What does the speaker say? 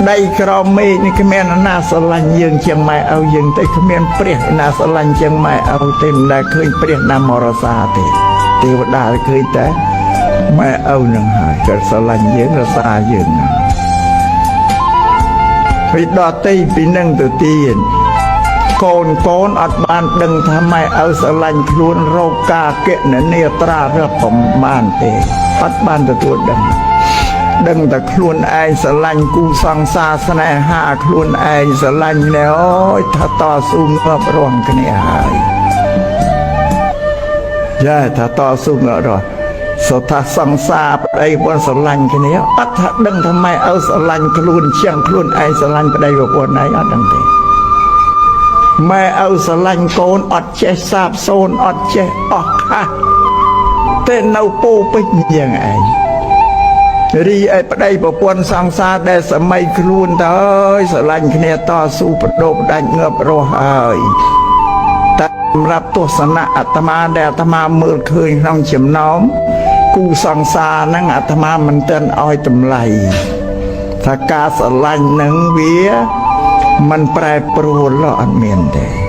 ដីក្រោមមេឃនេះគ្មាននរណាស្រឡាញ់យើងជាងម៉ែឪយើងទេគ្មានព្រះណាស្រឡាញ់ជាងម៉ែឪទេមិនដែលឃើញព្រះណាមរសាទេទេវតាឃើញតែម៉ែឪនឹងហើយគាត់ស្រឡាញ់យើងរសាយើងហ្នឹងពីដល់ទីពីនឹងទៅទៀតកូនកូនអត់បានដឹងថាម៉ែឪស្រឡាញ់ខ្លួនរោគការគណនាត្រារឹបប្រមាណទេអត់បានទទួលដឹង ដឹងតែខ្លួនឯងស្រឡាញ់គូសង្សារស្នេហាខ្លួនឯងស្រឡាញ់ណែអូយថាតស៊ូងាប់រងគ្នាហើយយ៉ាថាតស៊ូងាប់រស់សថាសង្សារប្តីប្រពន្ធស្រឡាញ់គ្នាអត់ថាដឹងថាម៉ែឪស្រឡាញ់ខ្លួនជាងខ្លួនឯងស្រឡាញ់ប្តីប្រពន្ធឯងអត់ដឹងទេម៉ែឪស្រឡាញ់កូនអត់ចេះសាបសូន្យអត់ចេះអស់ខាស់តែនៅពោពេញយ៉ាងឯង រីឯប្តីប្រពន្ធសង្សារដែលសម័យខ្លួនតើអើយស្រឡាញ់គ្នាតស៊ូបដោបដាច់ងើបរស់ហើយតែសម្រាប់ទស្សនៈអាត្មាដែលអាត្មាមើលឃើញក្នុងចំណោមគូសង្សារហ្នឹងអាត្មាមិនទាន់ឲ្យតម្លៃថាការស្រឡាញ់ហ្នឹងវាមិនប្រែប្រួលអត់មានទេ។